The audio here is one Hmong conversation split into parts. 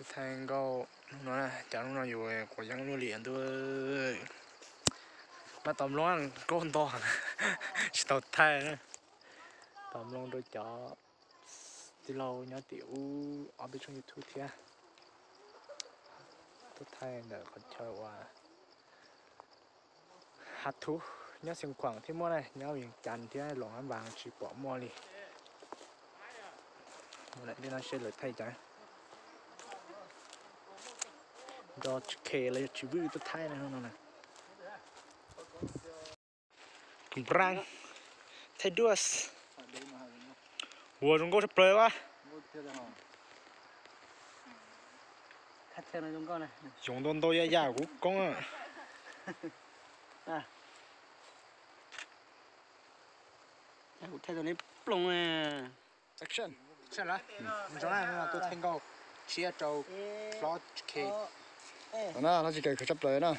Thaij nkauj hnub no, cas hnub no yus quav yeeb luaj li ntuj. Maj tau mloog nkauj nto, tsis tau thaij na. Tau mloog rau cov tij laug nyob tim ub ob peb tshooj YouTube thiab. Tuaj thaij ntawm qhov chaw uas Hav Thuv nyob Xeev Khuam thiab muaj na, nyob Vias Cas thiab Luam Phab Npas tsis pom muaj li. Mus lawm tej no seb lawv thaij cas. Nrog tsis khe los yog tsis vwj tuaj thaij no na. Npran, thaij duaj. Ua zoo nkauj tshaj plaws a. Yoov ntau ntau ya ya kuv koob. Kuv thaij tau neb ploog. Action. Tuaj thaij nkauj tshiab rau Hlob K. No Hlob K khwv tshaj plaws na.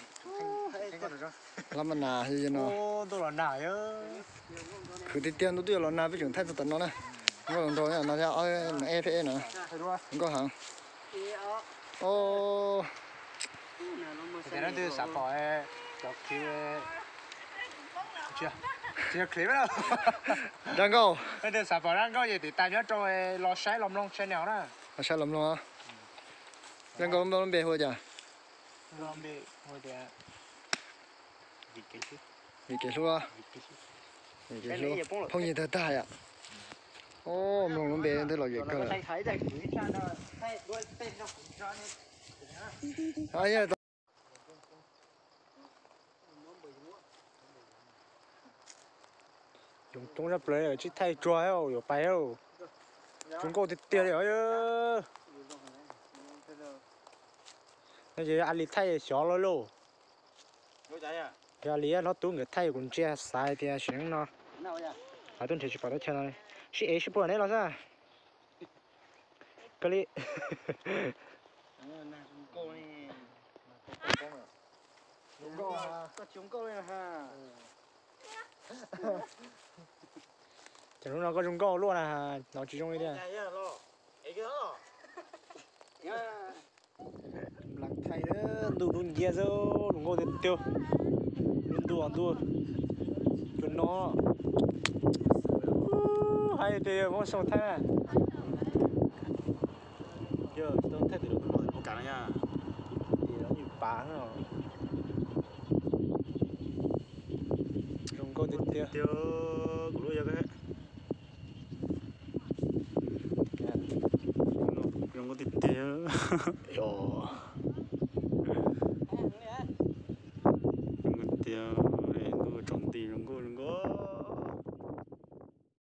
Hlob mas nas no. Khwv tiag tiag, ntuj twb yuav los nag peb tseem thaij txog tam no na. Nkauj los nrog no thiab, ob no eb thiab eb no. Nkauj heev. Xav pom cov clip, tsis yog clip, dab nkauj. Xav pom dab nkauj ces tiv tas nyob rau Los Saib Los Mloog channel na. Los Saib Los Mloog. Dab nkauj lub npe hu cas? Vim kev hlub. Vim kev hlub. Phooj ywg tag tag yom. Mloog lub npe twb lom zem kawg lawm. Yoov coob tshaj plaws, tsis thaij tsuag yuav pais. Zoo nkauj tiag tiag li os. No ces yog A Lis thaij xyov los lauj. Yog Lis Hlob Tub nkawd thaij kuv ntsia xav hais tias sim neej no hais tuaj nrhiav tsis pom teb chaws no li. Sib ev sib puag neb los xwb. Koj li. Ces hnub no koj zoo nkauj luaj na, hnov tsis zoo li tiag. Nplaim thaij ntuj dub nciab xwb, zoo nkauj tiag tiag. Lub ntuj ntuj cua no. Hais tias muab xoo thaij na. Thaij tim lub no ua kav no, tim lub nyuam pav no. Zoo nkauj tiag tiag. Kuv lub yog zoo nkauj tiag tiag.